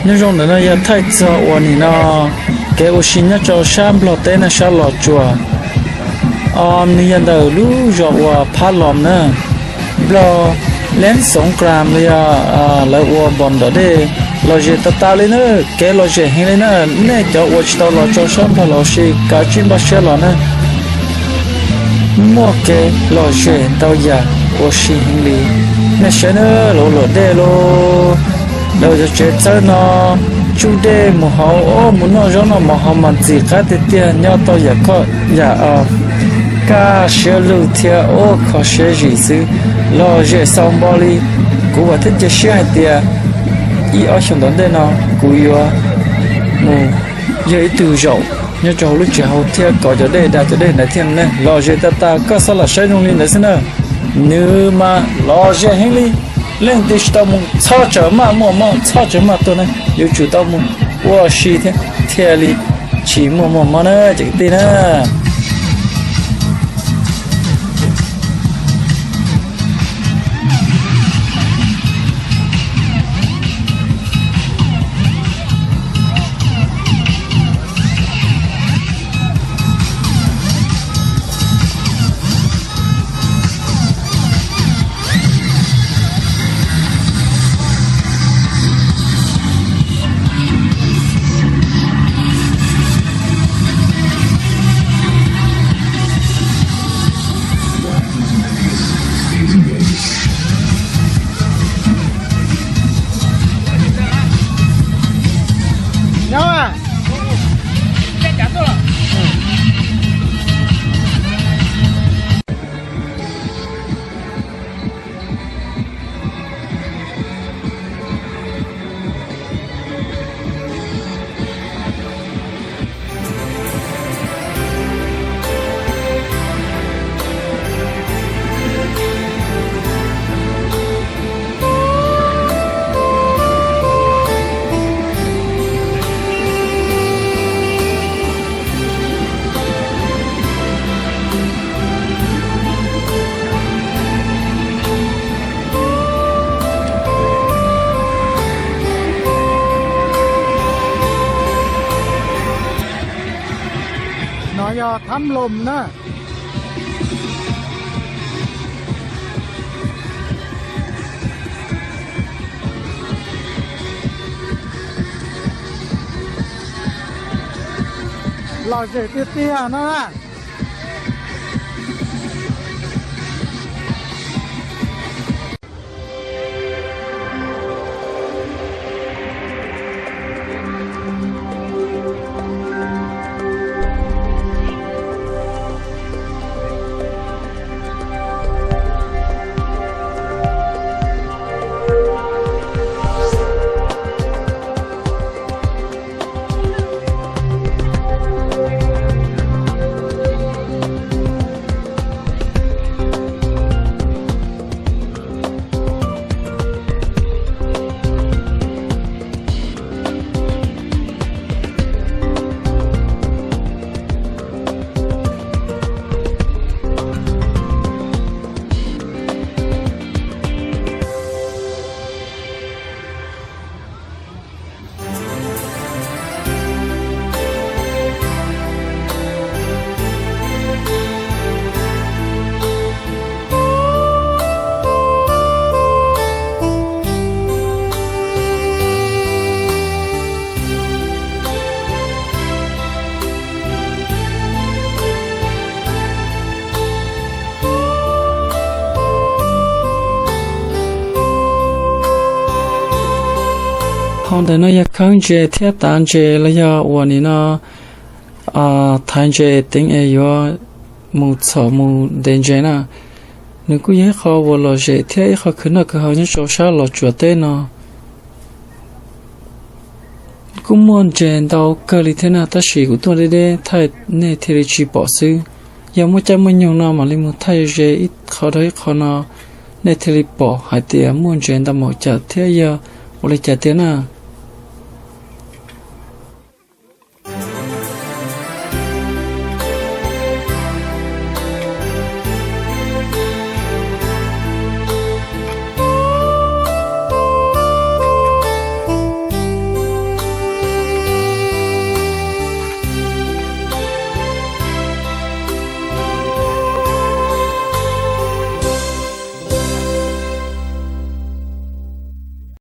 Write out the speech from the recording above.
Nyob zoo, ntawm no yog thaij txog uas nim no kev ua si nyob rau sab Nplog teb na, sab Los Tsuas. Nws yog ntawm lub zos uas Phab Los na, Nplog Leeb Xoov Kram los yog lawv ua npom nrom dej, lom zem tas tas li na, kev lom zem heev li na. Nej cov uas tsis tau los rau sab Nplog los ua si, kav tsij npaj siab los na. Muaj kev lom zem ntau yam ua si heev li. Nej saib na, lawv ua luam dej los, lawv cov tsev txawb no, tsuj dej mus hauv, mus noj zaub noj mov hauv mas ntxim qab tiag tiag, nyob tau yam koj yam kaj siab lug thiab ua kho siab zim xwb, lom zem xaus npaum li. Kuv vam thiab cia siab hais tias ib ob xyoos tom ntej no kuv yuav mus yog ib tug zaum nyob rau hauv lub tsev hauv thiab kov cov dej, da cov dej ntawd thiab ne. Lom zem tas tas, koj xav los saib zoo li ntawd xwb na. Nws mas lom zem heev li. Leej twg tsis tau mus txhob tsam maj muaj mob, txhob tsam maj tuaj na, yuav tsum tau mus ua si thiab thiaj li tsis muaj muaj mob na cov kwv tij na. No yog Thab Loos na. Lom zem tiag tiag no na. Hauv ntawm no yog khawb ntses thiab tav ntses los yog uas nim no thaiv ntses teev es yuav mus txhom mus ntes ntses na. Nws kuj yog ib qho uas lom zem thiab ib qho khwv noj khwv haus nyob rau sab Los Tsuas teb no. Kuj muaj ntses ntau kawg li thiab na, tab sis kuv tuaj deb deb thaij nej thiaj li tsis pom xwb. Yog muaj caij muaj nyoog no mam li mus thaij ze ib qho rau ib qho no, nej thiaj li pom hais tias muaj ntses ntau npaum cas thiab yog ua li cas tiag na.